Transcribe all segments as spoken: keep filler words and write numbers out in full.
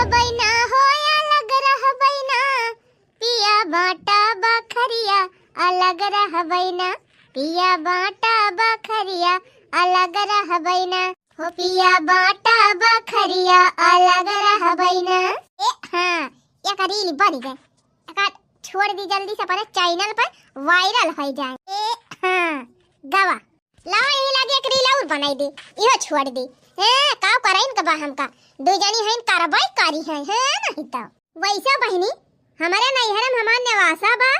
बैना हो अलग रह बैना, पिया बाटा बखरिया अलग रह बैना, पिया बाटा बखरिया अलग रह बैना, हो पिया बाटा बखरिया अलग रह बैना। ए हाँ, एक reel बन गए, एक छोड़ दी जल्दी से, अपने channel पर viral हो जाए। ए हाँ, गवा लाओ, यही लागे एक reel और बनाई दी, इहो छोड़ दी। हैं, काव करे इनका बा हमका? दू जनी हईन, करबई करी हैं, हैं, नहीं तो। वैसे बहिनी, हमरे नैहर में हमार नेवासा बा,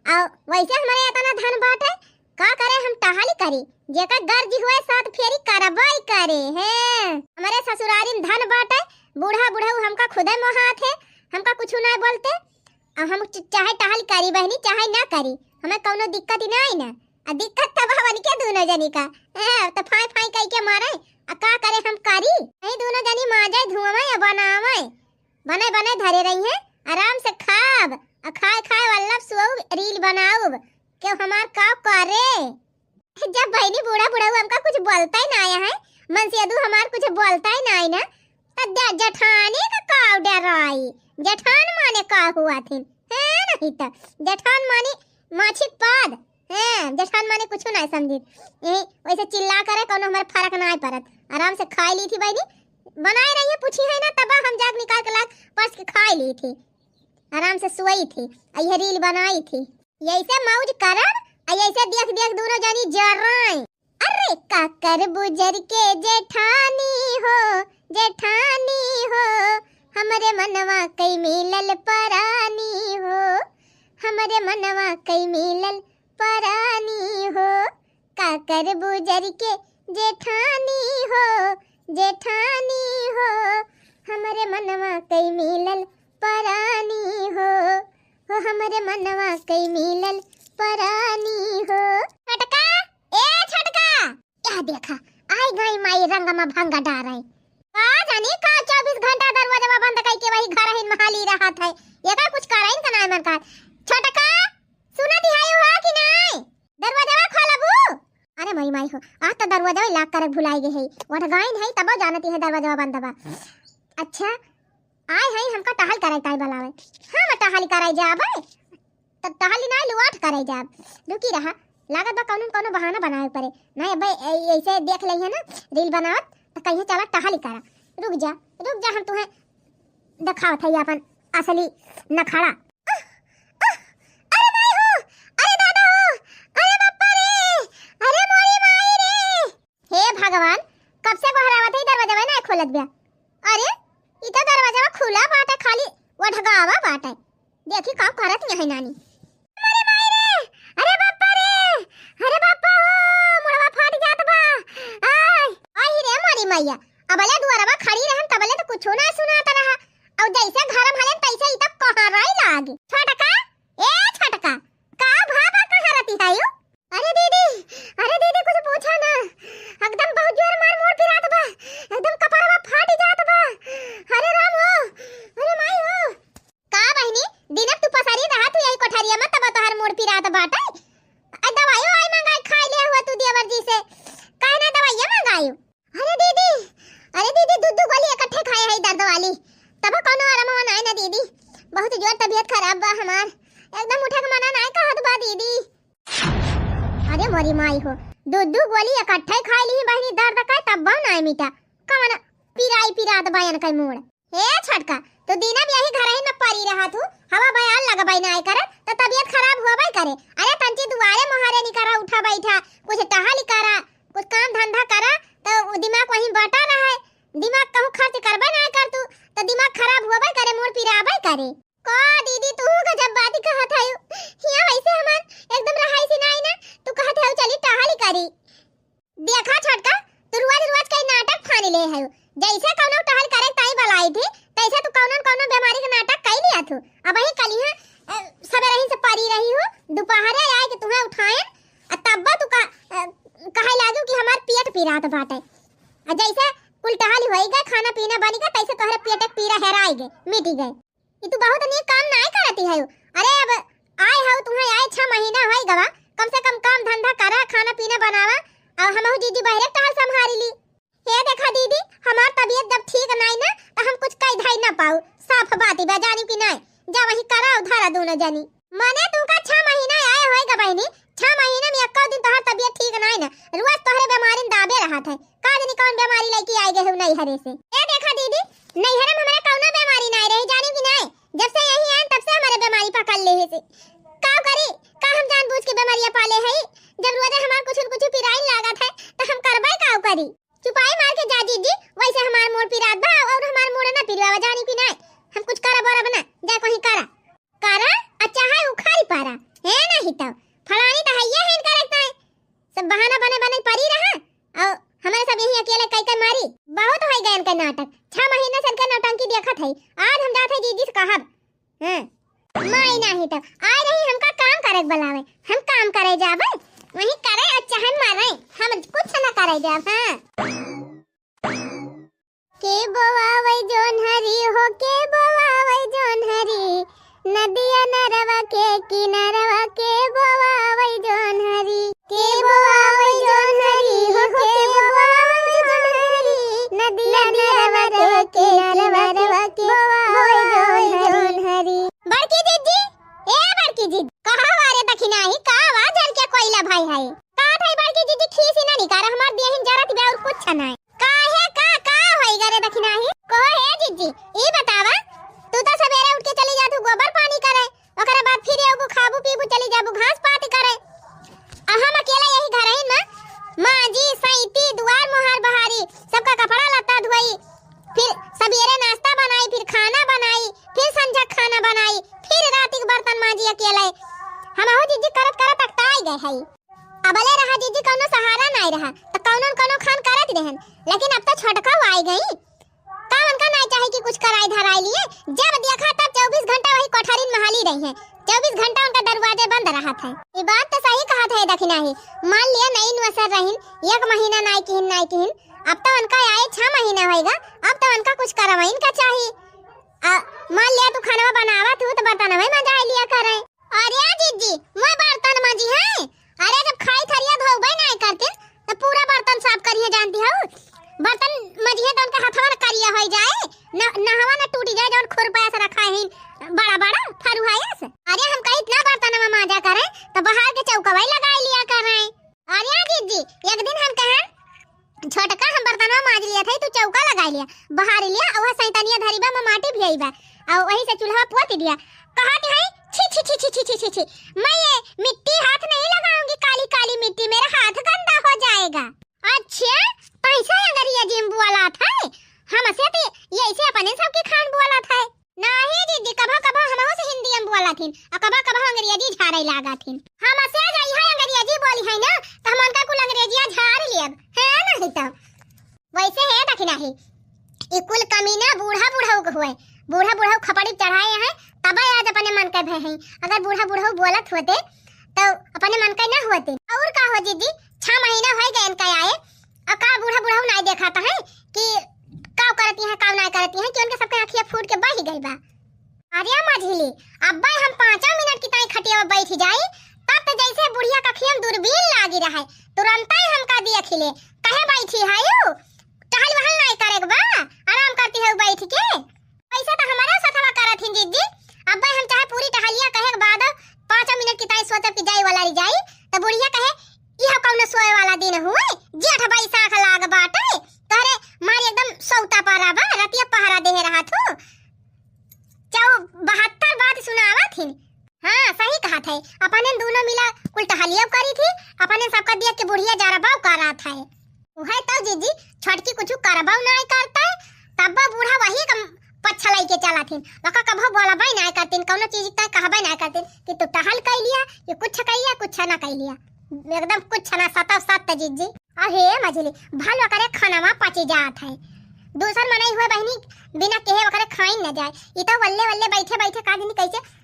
और वैसे हमरे इतना धन बाटे, का करे हम टहली करी? जेकर गर्ज हुए साथ फेरी करबई करे, हैं। हमरे ससुरारी में धन बाटे, बूढ़ा बुढ़ऊ हमका खुदे मोहात है, हमका कुछ ना बोलते, अब हम च-, चाहे टहल करी बहिनी, चाहे ना करी, हमें कौनो दिक्कत ही ना आई ना। आ दिक्कत तब हवन के दोनों जनी का, ए, तो फाई फाई कई के मारे, आ का करे हम करी? नहीं, दोनों जनी माजे, धुआवे, आ बनावे, बने बने धरे रही हैं, आराम से खाब, आ खाए खाए वल्लभ सोऊब, reel बनाऊब, क्यों हमार का करे? जब बहिनी बूढ़ा बुढ़ऊ हमका कुछ बोलता ही ना आया है, मनसेदू हमार कुछ बोलता ही ना आई ना, त ज-, जेठानी का का डराई? जेठान माने का हुआ थिन? है नहीं त जेठान माने माछी के पाद, हैं, जेठान माने कुछ ना समझी। यही वैसे चिल्ला करे, कौनो हमारे फर्क ना पड़त। आराम से खाई ली थी बहिनी, बनाए रही है, पूछी है ना, तब हम जाके निकाल के लाग परस के खाई ली थी। आराम से सोई थी, आ यह reel बनाई थी। यैसे मौज करब, आ यैसे देख देख दोनों जनी जराई। अरे का करबू जर के जेठानी हो, जेठानी हो, हमरे मनवा कई मिलल परानी हो, हमरे मनवा कई मिलल परानी हो, का करबू जर के जेठानी हो, जेठानी हो, हमरे मनवा कई मिलल परानी हो, हो हमरे मनवा कई मिलल परानी हो। छोटका, ए छोटका, यह देखा, आई गई माई रंग में भंग डारे। का जानी का चउबीस घंटा दरवाजा बंद कई के वही घर हिन महाली रहत है। ये का कुछ करइन का नाय मन का। छोटका, सुनत ही हो कि नाय? दरवाजवा खोलबू? अरे माई, माई हो, आज तो दरवाजवा lock करे भुलाई गए है। वठ गाइन है तब जानती है दरवाजवा बंद बा। अच्छा, आए है हमका टहल करे ताई बुलावे। हम टहल करे जाबे। त टहल ना लुआठ करे जाब। रुकी रहा, लागत बा कौनो न कौनो बहाना बनावे पड़े। नहीं अबे, ए-, ऐसे देख ले है ना reel बनावत, त कहिए चला टहल करा। रुक जा, रुक जा, हम तुम्हें दिखावत है अपन असली नखड़ा। आह, आह, अरे माई हो, अरे दादा हो, अरे बापा रे, अरे मोरी माई रे। हे भगवान, कब से गोहरावत है, दरवाजा ना खोलत बिया। अरे, ई तो दरवाजा खुला बाटे, खाली ओढ़गावा बाटे। देखी का करत यहाँ नानी। अरे माई रे, अरे बापा रे, अरे बापा हो, मुड़वा फाट जात बा। आय, आई रे मोरी मैया, अबले दुआरवा खड़ी रहन तबले तो कुछो ना सुनात रहा। और जैसे घर में हलन तैसे ई तो कोहराई लागी। छोटका, ए छोटका, का भाभा कहाँ रहती है यू? अरे दीदी, अरे दीदी कुछ पूछा ना, एकदम बहुत जोर मार मोर पिरात बा, एकदम कपड़वा फाट जात बा। अरे राम हो, अरे माई हो। का बहिनी, दिनक तू पसरी रहा तू यही कोठरिया में तब तोहर मोर पिरात बाटे। आ दवाइयो आई मंगाई खाई ले हुआ तू देवर जी से, काहे ना दवाइयो मंगाई? अरे दीदी, अरे दीदी, दू दू गोली इकट्ठे खाए है दर्द वाली, तब कौनो आराम हुआ नाय ना दीदी। बहुत जोर तबीयत खराब बा हमार, एकदम उठे के मना नाय कहत बा दीदी। अरे मोरी माई हो, दू दू गोली इकट्ठे खाए ली बहिनी, दर्द का तब नाय मिटा। कौन पिराई पिरात बा इनका मूड़? हे छोटका, तू दिना में यही घरही में परी रहा तू, हवा बयान लगबाई नाय करत, त तबीयत खराब होबे करे। अरे तंची दुआरे मोहारे निकरा, उठा बैठा, कुछ टहल करा, कुछ काम धंधा करा, त उ दिमाग वहीं बटा रहे, दिमाग कहूँ खर्च करबे नाय कर तू, त दिमाग खराब होबे करे, मूड़ पिराबे करे। का दीदी तू गजब बात कहत हयू, हिया वैसे हमार एकदम रहाई से नाय ना, तू कहत हयू चली टहल करी। देखा छोटका, तू रोज रोज कई नाटक फानी ले है। जैसे कौनो टहल करे ताई बलाई थी, तैसे तू कौनो न कौनो बीमारी के नाटक कई लिया थू। अब वही कलिहा, अ, सबेरही से परी रही हो, दोपहरे आए कि तुम्हें उठाएन, अ, तब्बा तू का, अ, कहे लागू कि हमार पेट पिरात बाटे। अ, जैसे कुल टहल होई गए, खाना पीना बनी गए, तैसे तोहरे पेट के पीरा हेराई गए, मिटी गए। ई तू बहुत नीक काम नाय करती है। अरे अब आए हो, तुम्हें आए छह महीना होई गवा, कम से कम काम धंधा करा, खाना पीना बनावा, और हमहू जीजी बहरे टहल संभारी ली। हे देखा दीदी, हमार तबीयत जब ठीक नाय ना, तो हम कुछ कई धाई ना पाऊ, वही करा उधारा दोनों जनी। मने तुमका छह महीना आए होएगा बहिनी, छह महीना में एक्को दिन तोहर तबियत ठीक नाई ना, रोज तोहरे बीमारी दाबे रहत है। का जानी कौन बीमारी लेके आए गए हो नैहरे से। ए देखा दीदी, नैहरे में हमारे कौनो बीमारी नाई रही, जानी कि नाई? जब से यही आए तब से हमारे बीमारी पकड़ ले है से। का करी, का हम जानबूझ के बीमारियां पाले है? जब रोजे हमार कुछ न कुछ पिराइन लागत है, तो हम करबे का करी? चुपाई मार के जा जीजी, वैसे हमार मूड़ पिरात बा और हमार मूड़ ना पिरवावा, जानी कि नाई? हम कुछ करब वरब ना, जा कहीं करा। करा, अच्छा है उखारी पारा, है नहीं तो फलानी तो है ये है इनका लगता है। सब बहाना बने बने परी रहा, और हमारे सब यही अकेले कई कई मारी। बहुत हो गए इनका नाटक, छह महीने से इनका नौटंकी देखत है। आज हम जाते जीजी से कहब। हाँ। माई नाही तो आए रही हमका काम करे के बुलावे, हम काम करे जाबे, वही करे और चाहे मरे, हम कुछ ना करे जाब। हाँ। के बोआवे जोन्हरी हो, के बोआवे जोन्हरी, नदिया नरवा के किनरवा के बोआवे जोन्हरी। के बोआवे जोन्हरी हो, के बोआवे जोन्हरी, नदिया नरवा के किनरवा के बोआवे जोन्हरी। बड़की जीजी, ए बड़की जीजी, कहाँ बारे दखिनाही, का आवाज हल्के कोइला भाई है? का थाई बड़की जीजी, खीसी ना निकारा, हमार दियहिन जरत बे और कुछ ना है। काहे का, का होई गा रे दखिनाही? कहो हे जीजी, ई बतावा, तू तो सबेरे उठ के चली जातू गोबर पानी करे, ओकरे बाद फिर एगो खाबू पीबू चली जाबू घास पात करे। आ हम अकेला यही घरहिन में मांजी, सैती, दुआर मोहार बहारी, सबका कपड़ा लत्ता धोई, फिर सबेरे नाश्ता बनाई, फिर खाना बनाई, फिर संझा खाना बनाई, फिर रात के बर्तन मांजी अकेले। हम हो जीजी करत करत अकताई गए हई। अबले रहा जीजी, कौनो सहारा नाई रहा, त कौनो न कौनो खान करत रहन, लेकिन अब तो छोटका आई गई। का उनका नाई चाहे कि कुछ कराई धराई लिए? जब देखा तब चउबीस घंटा वही कोठरिन में हाली रही है, चउबीस घंटा उनका दरवाजे बंद रहत है। ये बात तो सही कहत है दखिनाही, मान लिया नई नुअसर रहीन, एक महीना नाई किहिन, नाई किहिन, अब तो उनका आए छह महीना होएगा, अब तो उनका कुछ करवाइन का चाही। आ, मान लिया तू खाना बनावा तू तो बर्तन में मजा लिया करे। अरे जीजी, मैं बर्तन मांजी है। अरे जब खाई थरिया धोबे नाई करतीन, तो पूरा बर्तन साफ करिए जानती हो। बर्तन मजिए तो उनके हथवा न करिया हो जाए, न, नहवा न टूट जाए, जौन खुरपा से रखा है बड़ा बड़ा फरुहायस। अरे हम कहीं इतना बर्तन में मांजा करें, तो बाहर के चौकवाई लगाई लिया करें। अरे जीजी, एक दिन हम कहें, छोटका हम बर्तनवा मांज लिया था, तू चौका लगा लिया, बहार लिया, और वह सैतानिया धरी बा, मैं माटी भी आई बा, और वहीं से चूल्हा पोत दिया। कहा कि है, "छी, छी, छी।" मैं ये मिट्टी हाथ नहीं लगाऊंगी, काली काली मिट्टी, मेरा हाथ गंदा हो जाएगा। अच्छा, पैसा अंगरिया जिम बुआला था, हमसे तो ये ऐसे अपने सबके खान बुआला था। नाही दीदी, कभो कभो हमहू से हिंदी में बोलत हिन, आ कभो कभो अंग्रेजी झाड़े लागत हिन। हमसे अगर इहे अंग्रेजी बोली है ना, तो हम उनका कुल अंग्रेजिया झाड़ लेब, है नहीं तो। वैसे है दखिनाही, ई कुल कमीना बूढ़ा बूढ़ऊ के हुए, बूढ़ा बूढ़ऊ खपड़ी चढ़ाए हैं, तब आज अपने मन के भय हैं। अगर बूढ़ा बूढ़ऊ बोलत होते, तो अपने मन के ना होते। और का हो दीदी, छह महीना हो गए इनका आए, और का बूढ़ा बूढ़ऊ नाई देखाता है कि काव करती हैं, काव नाई करती हैं, कि उनके सबके आँखिया फूट के बही गई बा। अरे मझिली, अब्बे हम पाँचों मिनट की ताई खटिया में बैठ जाई, तब तो जैसे बुढ़िया का अँखिया में दूरबीन लागी रहे, तुरंत ही हमका देख ले, कहे बैठी है यू, टहल वहल नाई करे के बा, आराम करती है बैठ के। वैसे तो हमारे सथवा करत हिन जीजी, अब्बे हम चाहे पूरी टहलिया कहे के बाद पाँचों मिनट की ताई सोचब कि जाई वाला रह जाई, तो बुढ़िया कहे, "यह कौन सोए वाला दिन हुए, जेठ बैसाख लाग बाटे, तोहरे मारी एकदम सौता पारा बा, रतिया पहरा देहे रहा तू।" चाहे बहत्तर बात सुनावत हिन। हाँ, सही कहत है, अपने दोनों मिला कुल टहलिया करी थी, अपने सबका देख के बुढ़िया जरा बाव करत है। उहे तो जीजी, छोटकी कुछ करबो नाय करते, तब बूढ़ा वही कम पच्छा लइके चलत हिन। ओका कभो बोलबे नाय करतीन, कौनो चीज तय कहबे नाय करतीन कि तू टहल कइ लिया, कि कुछ कइ लिया, कुछ ना कइ लिया। एकदम कुछ ना, सतव सत जीजी। अहे मझिली, भल ओकरे खानवा पची जात है। दूसर मनई हुए बहिनी, बिना केहे ओकरे खाइन न जाए। ई तो वल्ले वल्ले बैठे बैठे का जानी कैसे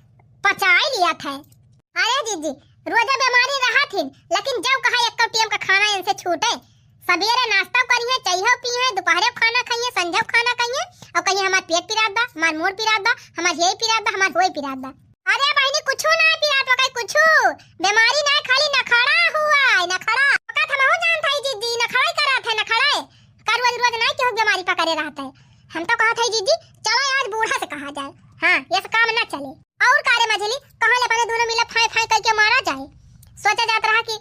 पचाई लिया था। अरे जीजी, रोजा बीमारी रहत हिन, लेकिन जब कहा एक टेम का खाना इनसे छूटे, सबेरे नाश्ता करिहे, चाहो पीहे, दोपहरे खाना खाइहे, संझा खाना खाइहे, और कहिए, "हमार पेट पिरात बा, हमार मूड़ पिरात बा, हमार हेई पिरात बा, हमार होई पिरात बा।" अरे बहिनी, कुछू ना पिरात बा, कहीं कुछू बीमारी ना, खाली नखड़ा हुआ है, नखड़ा। ओका तो हमहू जानत है जीजी, नखड़ा ही करत है, नखड़ा है। का रोज रोज ना केहू बीमारी पकड़े रहत है। हम तो कहत है जीजी, चलो आज बूढ़ा से कहा जाए। हाँ, ये सब काम ना चले। और का रे मझली, कहाँ ले अपने दोनों मिला फाय फाय कइके मारा जाए। सोचा जात रहा कि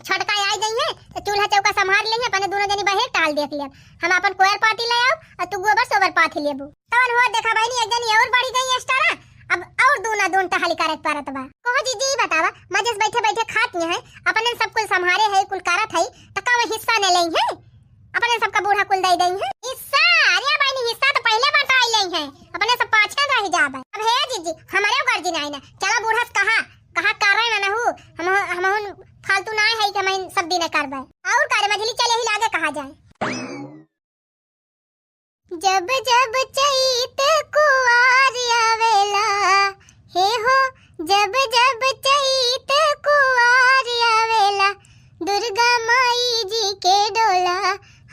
छोटका आई गई है तो चूल्हा चौका संभाल लेंगे, अपने दोनों जनी बहिर टाल देख लिया। हम अपन कोयर पाती ले आओ और तू गोबर सोबर पाथी लेबू। तवन हो देखा बहिनी, एक जनी और बढ़ी गई extra। अब और दूना दून टहल करे के परत बा। कहो जीजी, ई बतावा, मजे से बैठे बैठे खात नहीं है, अपने सब कुल संभारे है, कुल करत है, तो का वो हिस्सा ने लेई है? अपने सबका बूढ़ा कुल दे देई है हिस्सा। अरे बहिनी, हिस्सा तो पहले बटाई लेई है, अपने सब पाछे रह जाबे। अब हे जीजी, हमरे गर्जी नहीं ना, चला बूढ़ा से कहा, कहा कर रहे ना हूँ, हम हम फालतू ना है कि हम सब दिन करबे। और का रे मझली, चल यही लागे कहा जाए। जब जब चैत कुआर आवेला, हे हो, जब जब चैत कुआर आवेला, दुर्गा माई जी के डोला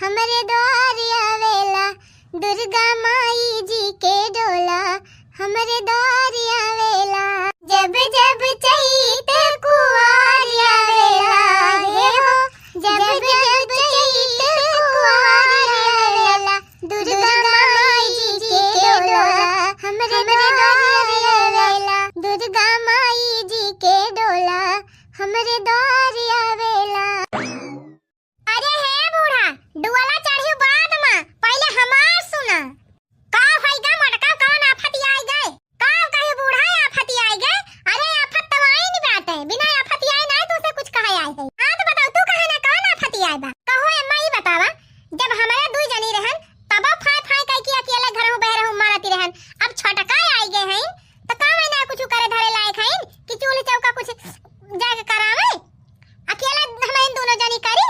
हमरे द्वार आवेला, दुर्गा माई जी के डोला हमरे द्वार आवेला। जब जब चैत कुआर आवेला, हे हो, जब जब चैत कुआर आवेला, दुर्गा माई जी के डोला हमरे द्वार आवेला, दुर्गा माई जी के डोला हमरे द्वार आवेला। अरे हे बूढ़ा, डोला चढ़ी बाद मा, पहले हमार सुना। का भई गा मोटका, कौन आफत आई गए? का कही बूढ़ा, आफत आई गए? अरे आफत तो आई नहीं बाटे, बिना आफत आए ना तुझसे कुछ कहे आए है। हाँ तो बताओ, तू कहे ना कौन आफत आई बा? कहो अम्मा, ई बतावा, जब हमारे दुई जनी रहन, तब फाय फाय कह के अकेले घर हूँ बह रहूँ मारती रहन, अब छोटका आई गए हैं, तो का मैं ना कुछ करे धरे लायक है कि चूल्हे चौका कुछ जाके करावे? अकेले हम इन दोनों जनी करी?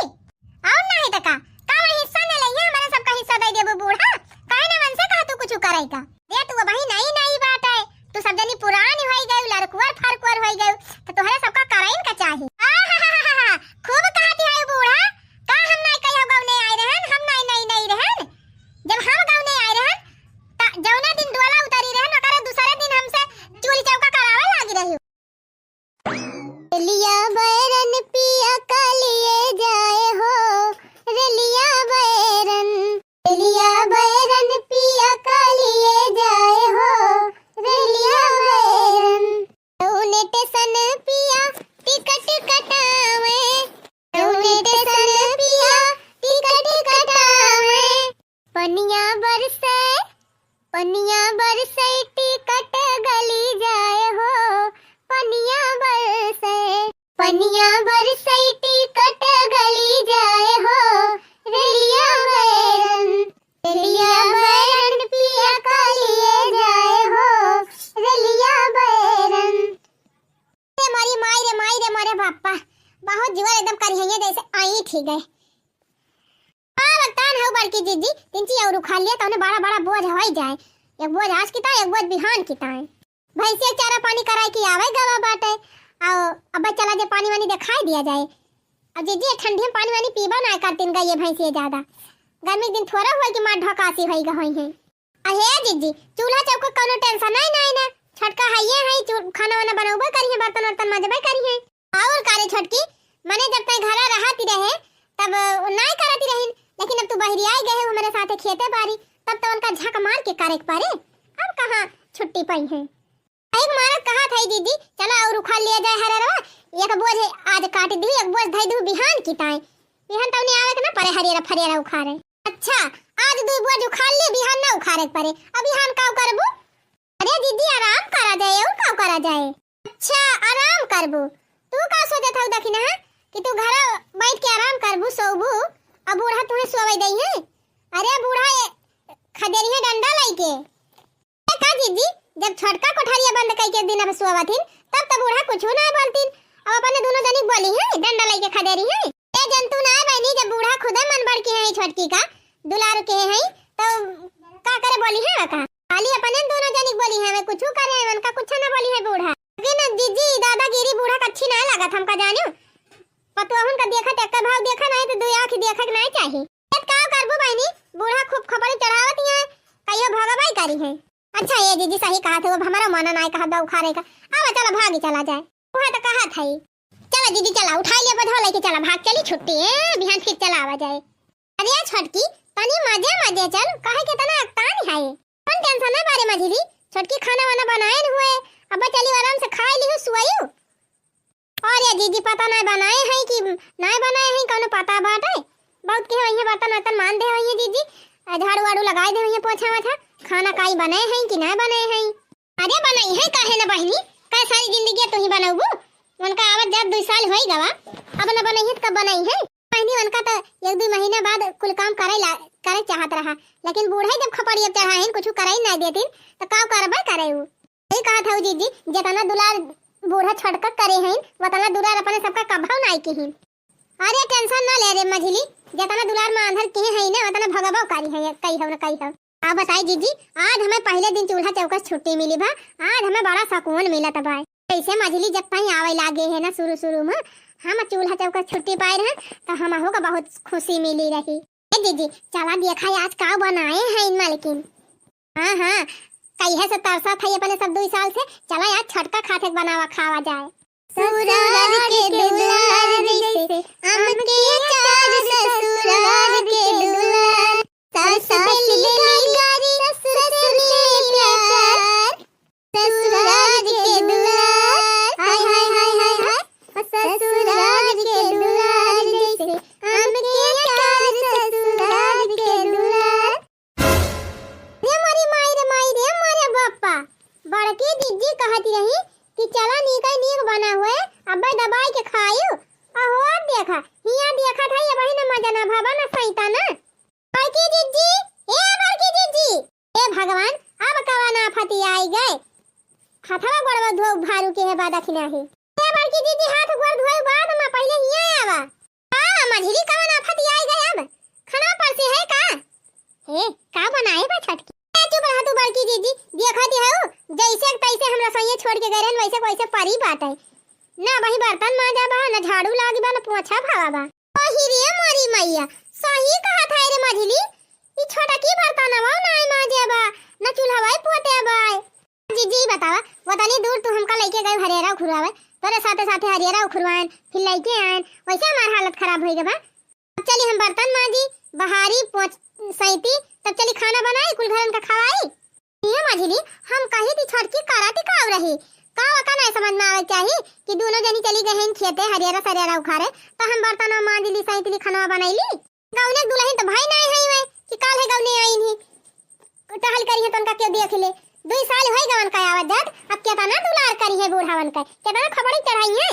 और नहीं तो का, का वही हिस्सा न लइहे, हमारे सबका हिस्सा दे देबू बूढ़ा? काहे ना मन से कहा तू कुछ करे का? दे तू वही नई नई बात है, तू सब जनी पुरानी होई गई, लड़कुअर फरकुअर होई गई, तो तोहरे सबका कराइन का चाही। आहाहाहा, खूब कहती है बूढ़ा, का हम नहीं कहियो गौने आए रहन, हम नहीं नई नई रहन। जब हम गौने आए रहन, त जौने दिन डोला उतरी रहन, ओकरे दूसरे दिन हमसे चूल्ही चौका करावे लागी रही। रेलिया बैरन पिया कालिए जाए हो, रेलिया बैरन, रेलिया बैरन पिया कालिए जाए हो, रेलिया बैरन। कौने टेसन पिया टिकट कटावे, कौने टेसन पिया टिकट कटावे। पनिया बरसे, पनिया बरसे टिकट गली जाए हो, पनिया बरसे, पनिया बरसे टिकट गली जाए हो, रेलिया बैरन, रेलिया बैरन पिया कालिए जाए हो, रेलिया बैरन। रे मारी माई रे माई रे मारे बापा, बहुत जीवन एकदम करिहैया जैसे आई थी गए। का बतान हऊ बड़की जीजी, तिनची और उखाड़ लिया, तौने बड़ा बड़ा बोझ होई जाए। एक बोझ आज की ताई, एक बोझ बिहान की ताई। भैंसिया चारा पानी कराए की आवे गवा बाटे, आओ अब चला जे पानी वानी दिखाई दिया जाए। अब जीजी, ये ठंडी में पानी वानी पीबा ना करतीन गइये भैंसिया ज्यादा। गर्मी के दिन थोड़ा हुआ कि मार ढकासी होई ग होई है। अहे जीजी, चूल्हा चौका कौनो tension नहीं, नहीं ना, छोटका है ये है, चू-, खाना वाना बनौबे करी है, बर्तन वर्तन मजबे करी है। और का रे छोटकी, मने जब तय घरा रहती रहे, तब, अ, नाय करती रहिन, लेकिन अब तू बहरी आई गए हो, हमारे साथे खेते बारी, तब तो उनका झक मार के करे के परे। अब कहाँ छुट्टी पाई है? एक मारत कहा था जीजी, चला और उखाड़ लिया जाए हररवा, एक बोझ आज काट दी, एक बोझ धई दू बिहान की ताई। बिहान तौनी आवे के ना परे हरियरा फरियरा उखाड़े। अच्छा, आज दू बोझ उखाड़ ली, बिहान ना उखाड़े के परे। अब बिहान का करबू? अरे दीदी, आराम करा जाए, और का करा जाए? अच्छा, आराम करबू? तू का सोचत हऊ दखिनहा कि तू घर बैठ के आराम करबू, सोबू, अब बूढ़ा तुहे सोवे दई है? अरे बूढ़ा ये खदेरी है डंडा लइके। ए का दीदी, जब छोटका कोठरिया बंद कइके दिन अब सोवत हिन, तब तो बूढ़ा कुछ ना बोलतीन, अब अपने दोनों जनी बोली है डंडा लइके खदेरी है। ए जंतु ना बहनी, जब बूढ़ा खुदे मन बढ़ के है छोटकी का दुलार के है, तो का करे बोली है का? खाली अपने दोनों जनी बोली है, मैं कुछ करे है, उनका कुछ ना बोली है बूढ़ा। लेकिन जीजी, दादागिरी बूढ़ा का अच्छी ना लागत हमका जानियो। पतोहन का देखत एक भाव देखा नहीं तो दो आँख देखे के नहीं चाहिए। एक का करबू बहनी, बूढ़ा खूब खपड़ी चढ़ावत ही है, कहियो भगवाई करी है। अच्छा ये जीजी सही कहा थे, अब हमारा मन ना कहा दो उखाड़े का। आवा चला भागी चला जाए। वहाँ तो कहा था ही। चला दीदी, चला, उठाई लिया बोझवा लेके चला, भाग चली छुट्टी, ए, बिहान फिर चला आवा जाए। अरे छोटकी, तनी मजे मजे चल, काहे के तना अकतान है? कौन tension है बारे मझिली? छोटकी खाना वाना बनाए न हुए, अब चली आराम से खाई लिहू, सुआयू। अरे जीजी, पता नाय बनाए हैं कि नाय बनाए हैं, कौनो पता बाटे? बहुत के वही बर्तन वर्तन मान दे वही जीजी, आ झाड़ू वाड़ू लगाए दे वही, पोछा वोछा। खाना काई बने हैं कि नाय बने हैं? अरे बनई है, काहे न बहिनी, का सारी जिंदगी तू ही बनउबू? उनका आवत जात दुई साल होई गवा, अब न बनई है त कब बनई है? बहिनी, उनका त एक दुई महीना बाद कुल काम करे ला, करे चाहत रहा, लेकिन बूढ़ा जब खपड़िया चढ़ाइन, कुछ करे ना देतिन, त का करबे करे उ? यही कहत हऊ जीजी, जेतना दुलार बूढ़ा छोटका करे हईन, वतना दुलार अपने सबका कभौ नाई किहिन। अरे tension ना ले रे मझिली, जेतना दुलार में आंधर किहे हई ना, वतना भगबो करी है, कई हो ना कई हो। अब बताई जीजी, आज हमें पहले दिन चूल्हा चौका से छुट्टी मिली बा, आज हमें बड़ा सुकून मिलत बा। कैसे मझिली जब कहीं आवे लागे है ना शुरू शुरू में, हम चूल्हा चौका से छुट्टी पाए रहे, तो हमहू का बहुत खुशी मिली रही। ए जीजी, चला देखा आज का बनाए हैं इन मालकिन। हाँ, हाँ, कहिए से तरसत है अपने सब दुई साल से। चला आज छोटका खाथे बनावा खावा जाए। ससुरार के दुलार जैसे आम के अचार, ससुरार के दुलार। सास देली गारी, ससुर देली प्यार। ससुरार के दुलार, हाय, हाय, हाय, हाय, हाय। ससुरार के दुलार जैसे आम के अचार, ससुरार के दुलार। रे मोरी माई रे माई रे मोरे बापा, बड़की जिज्जी कहत रही कि चला नीक नीक बना हुए, अब्बे दबाई के खायू। अहो देखा, हिया देखत है, ये बहिन मजा ना भवा ना सैता ना। बड़की जिज्जी, ए बड़की जिज्जी, ए भगवान, अब कवन आफत आई गए। हथवा गोड़वा धो भारू के है बा दखिना है। ए बड़की जिज्जी, हाथ गोड़ धोए बाद में पहले हिया आवा। का मझिली, कवन आफत आई गए अब? खाना परसे है का? ए, का बनाए बा छोटकी? ए, चुप रहा तू बड़की जिज्जी, देखत हऊ, जैसे तैसे हमरा सैया छोड़ के गए रहन, वैसे वैसे परी बाटे। ना वही बर्तन मांजा बा, ना झाड़ू लागी बा, ना पोछा भावा बा। ओही रे मोरी मैया, सही कहत है रे मझिली, ई छोटकी बर्तनवा नाय मांजे बा, ना चूल्हवा पोते बा। जीजी बतावा, वतनी दूर तू हमका लइके गए हरियरा उखुरवावे, तोरे साथे साथे हरियरा उखुरवाएन, फिर लइके आएन, वैसे हमार हालत खराब होई गवा। अब चली हम बर्तन मांजी, बहारी, पोंछ, सैती, तब चली खाना बनाई, कुल घरन का खवाई। ये मझिली, हम कही थी छोटकी करत काव रही, का ओका नहीं समझ में आवे चाही कि दोनों जनी चली गए हैं खेते हरियरा सरियरा उखारे, तो हम बर्तन मांज ली, सैत ली, खाना बनाई ली। गौने दुल्हन तो भाई नहीं है वे कि काल है गौने आई ही, टहल करी है तो उनका क्यों देख ले। दुई साल होई गवन का आवत जात, अब केतना दुलार करी है बूढ़ावन का, केतना खपड़ी चढ़ाई है।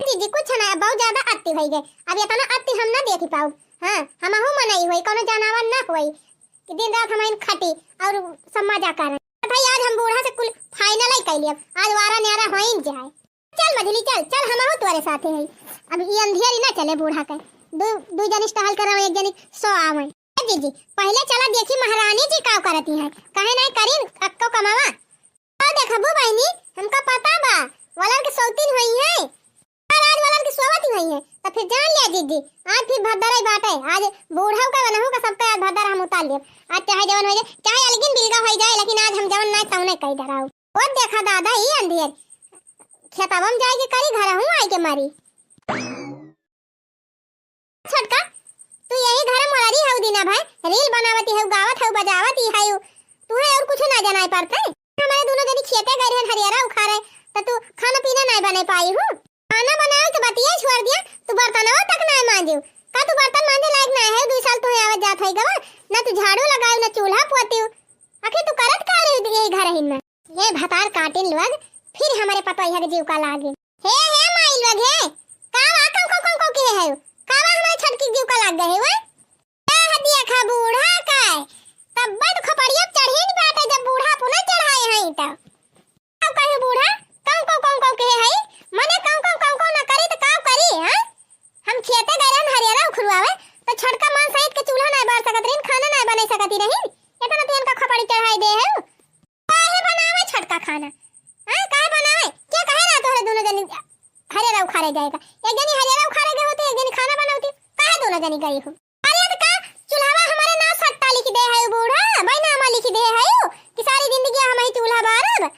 जीजी कुछ ना, बहुत ज्यादा अति होई गए, अब इतना अति हम ना देखी पाऊ। हाँ, हमहू मनई होई, कोनो जनावर ना होई कि दिन रात हम खटी और सब मजा करें। भाई आज हम बूढ़ा से कुल final ही कैली, अब आज वारा न्यारा होई जाए। चल मझली चल, चल हमहू तोरे साथे हई। अब ई अंधियारी ना चले बूढ़ा के। दू, दू जनी टहल करावे, एक जनी सो आवे। ए जीजी, पहले चला देखी महारानी जी का करती है, कहे नहीं करीन अक्को कमावा। का देखबू बहिनी, हमका पता बा, वलन के सौतीन होई है। और आज वलन के सोवत ही होई है, तो फिर जान लिया जीजी, आज फिर भद्दरई बाटे, आज बूढ़ऊ का बनहू का सबका आज भद्दर हम उतार लेब। आज चाहे जवन हो जाए, चाहे अलगिन बिलगा हो जाए, लेकिन आज हम जवन ना तौने कही धराऊ। ओ देखा दादा, ई अंधेर खेतवा में जाए के करी, घर हूँ आए के मारी। छोटका, तू यही घर मोलरी हऊ दिना भर, reel बनावती हऊ, गावत हऊ, बजावती हऊ, तुहे और कुछ ना जनाए पड़ते। हमारे दोनों जनी खेते गए रहन हरियरा उखारे, तो तू खाना पीना नहीं बने पाई हूँ। खाना बनाए तो बतिया छोड़ दिया, तू बर्तनवा तक नहीं मांजियो। का तू बर्तन मांजे लायक नहीं है? दुई साल तुहे आवत जात है गवा, ना तू झाड़ू लगाऊ, ना चूल्हा पोतियो। आखिर तू करत का रही यही घर हिन में? ये भतार काटिन लोग, फिर हमारे पतोहिया के जीव का लागे। हे, हे माई लोग, हे, का वा, कौ, कौ, कौ, कौ के है? का वा हमारे छोटकी जीव का लाग गए, वा? का हदिया खा बूढ़ा का है? तब बड़ खपड़िया चढ़ी न बाटे, जब बूढ़ा पुना चढ़ाए हैं तो। का कहे बूढ़ा, कौ, कौ, कौ, कौ के है? मने कौ, कौ, कौ, कौ ना करी तो का करी, हाँ? हम खेते गए रहन हरियरा उखुरवावे, तो छोटका मन सहित के चूल्हा नहीं बार सकत रहीन, खाना नहीं बने सकत ही रहीन। इतना तू इनका खपड़ी चढ़ाई दे है। काहे बनावे छोटका खाना? हाँ, काहे बनावे? के कहे ना तोहरे दोनों जनी हरियरा उखारे जाएगा? एक जनी हरियरा उखारे गए होते, एक जनी खाना बनावती। काहे दोनों जनी गई हो? अरे, तो का चूल्हावा हमारे नाव सट्टा लिख दे है बूढ़ा, बैनामा लिख दे है कि सारी जिंदगी हम ही चूल्हा बारब।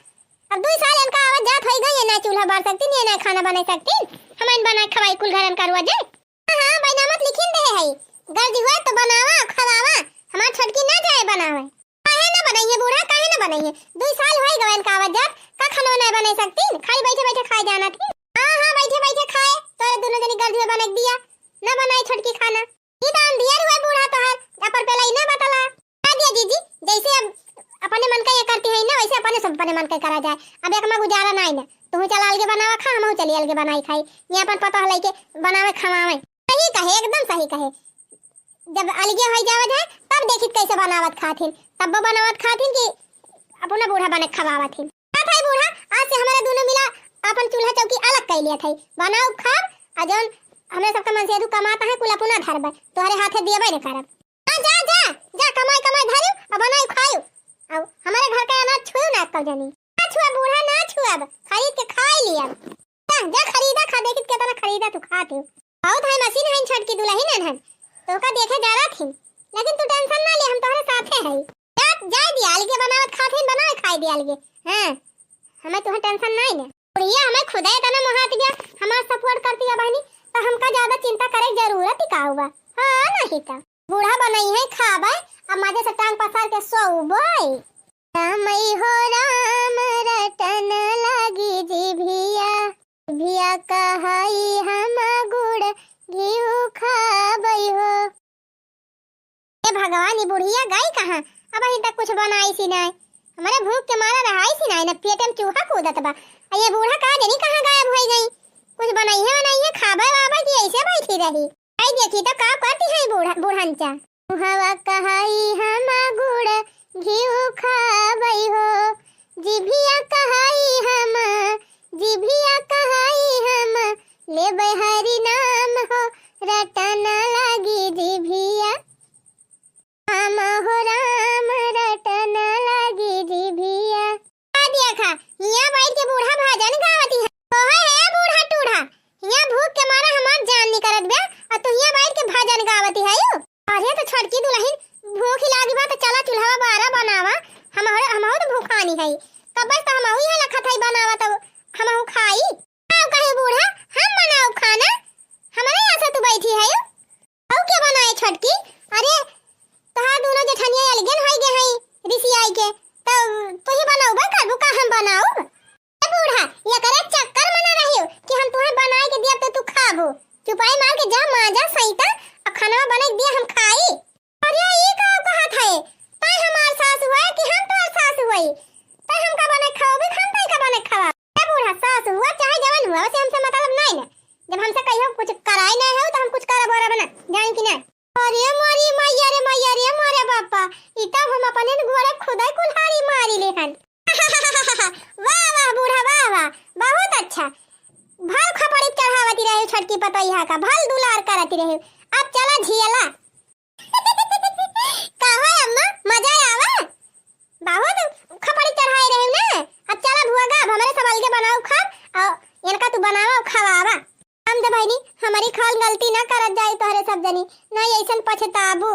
अब दुई साल इनका आवत जात होई गई, ये ना चूल्हा बार सकती, ये ना खाना बना सकती। हम इन बनाए खवाई कुल घरन का रुआ जाए। हाँ, हाँ, बैनामत लिखिन दे है। गर्ज हुआ तो बनावा, खवावा। हमार छोटकी ना जाए बनावे। काहे ना ये बूढ़ा काहे ना बनाई है? दुई साल होई गवन का आवत जात, का खाना ना बनाई सकतीन? खाली बैठे बैठे खाए जाना थी। हाँ, हाँ, बैठे बैठे खाए, तोरे दुनो जनी गर्ज में बना दिया, ना बनाई छोटकी खाना। ई तो अंधियर हुए बूढ़ा तोहार, अपन पेला ई ना बतला। का दिया जीजी, जैसे अब अपने मन का ये करती है ना, वैसे अपने सब अपने मन का करा जाए। अब एक में गुजारा ना है ना, तुहू चला अलगे बनावा खा, हमहू चली अलगे बनाई खाई। ये अपन पतोह लइके बनावे खवावे। सही कहे, एकदम सही कहे। जब अलगे होई जावत है, तब देखित कैसे बनावत खाथिन, तब वो बनावत खाथिन कि अपना बूढ़ा बने खवावत हिन। का भाई बूढ़ा, आज से हमारे दोनों मिला अपन चूल्हा चौकी अलग कर लिया था, बनाओ खाब, आ जौन हमरे सबका मन से यदु कमाता है, कुल अपना धरबे, तोहरे हाथे देबे न करब। हाँ, जा, जा, जा, कमाई, कमाई धरू, आ बनाई खायू, आ हमारे घर का अनाज छुएउ ना कब जानी। ना छुआ बूढ़ा, ना छुअब, खरीद के खाई लियब। जा, जा खरीदा खा, देखित केतना खरीदा तू खात हो। बहुत है मशीन है छोटकी दुलहिन अनहन। तोका देखे जा रहा थी। लेकिन तू tension ना ले, हम तोहरे साथे है। जा, जा दिया अलगे बनावत खात है, बनावे खाए दिया अलगे। हाँ, हमें तुहे tension ना है ना। बुढ़िया हमें खुदे इतना मोहात गया, हमार support करती है बहनी, तो हमका ज्यादा चिंता करे जरूरत ही का हुआ। हाँ, नहीं तो। बूढ़ा बनई है खाबे, अब मजे से टांग पसार के सोबे। रामई हो राम रटन लागी जिभिया, जिभिया कहई हम गुड़ घिउ खाबई हो। हे भगवान, ई बुढ़िया गई कहाँ? अबहीं तक कुछ बनाइसी नाय। हमरे भूख के मारा रहाइसी नाय, न पेटे में चूहा कूदत बा। आ ये बूढ़ा का जनी कहाँ गायब होई गई? कुछ बनइहे, बनइहे, खाबे वाबे कि ऐसे बैठी रही? आई देखी तो का करती है बूढ़ा, बूढ़नचा। मुहवा कहई हम गुड़ घिउ खाबई हो, जिभिया कहई हम, जिभिया कहई हम, लेबै हरि नाम हो, रटन लागी जिभिया। राम हो राम रटन लागी जिभिया। आ देखा, हियाँ बैठ के बूढ़ा भजन गावत है। ओहे हे बूढ़ा टूढ़ा, हियाँ भूख के मारा हमार जान निकरत बा, और तू हियाँ बैठ के भजन गावत है यू। अरे तो छोटकी दुलहिन, भूख ही लागी बा तो चला चूल्हा बारा बनावा, हम, हमहू तो भूखानी है। कब से तो हमहू यहाँ लखत है बनावा, तब हमहू खाई। आओ कहे बूढ़ा, हम बनाओ खाना, हमारे यहाँ से तू बैठी है यू। अउ के बनाए छोटकी? अरे, तोहार दोनों जेठनिया अलगेन होई गए हैं, रिसियाई के, तो तू ही बनाउबे करबू का हम बनाउब? ए बूढ़ा, एकरे चक्कर में ना रहियो कि हम तुहे बनाए के दिया तो तू खाबू। चुपाई मार के जा माजा सैता, अब खाना बने के दिया हम खाई। अरे, ई का कहत है? तै हमार सास हुए कि हम तोर सास हुई? तै हमका बने खाओबे, हम तै का बने खावा? ए बूढ़ा, सास हुआ चाहे जवन हुआ, वैसे हमसे मतलब नहीं ना। जब हमसे कहियो कुछ कराए ना हो, तो हम कुछ करब वरब ना, जान कि ना? अरे मोरी मैया रे मैया रे मोरे बापा, ई तो हम अपने गोड़े खुदे कुल्हाड़ी मारी ले हन। वाह वाह बूढ़ा, वाह वाह, बहुत अच्छा। भल खपड़ी चढ़ावती रहे छोटकी पतोहिया का, भल दुलार करती रहे। अब चला झियला। का हो अम्मा, मजा आवा? बहुत खपड़ी चढ़ाए रहे ना। अब चला भुआ गा, अब हमरे सब अलगे बनाओ खाब, और इनका तू बनावा और खवावा। हम तो बहनी, हमारी खाल गलती ना करत जाए तोहरे सब जनी, ना ऐसन पछताबू।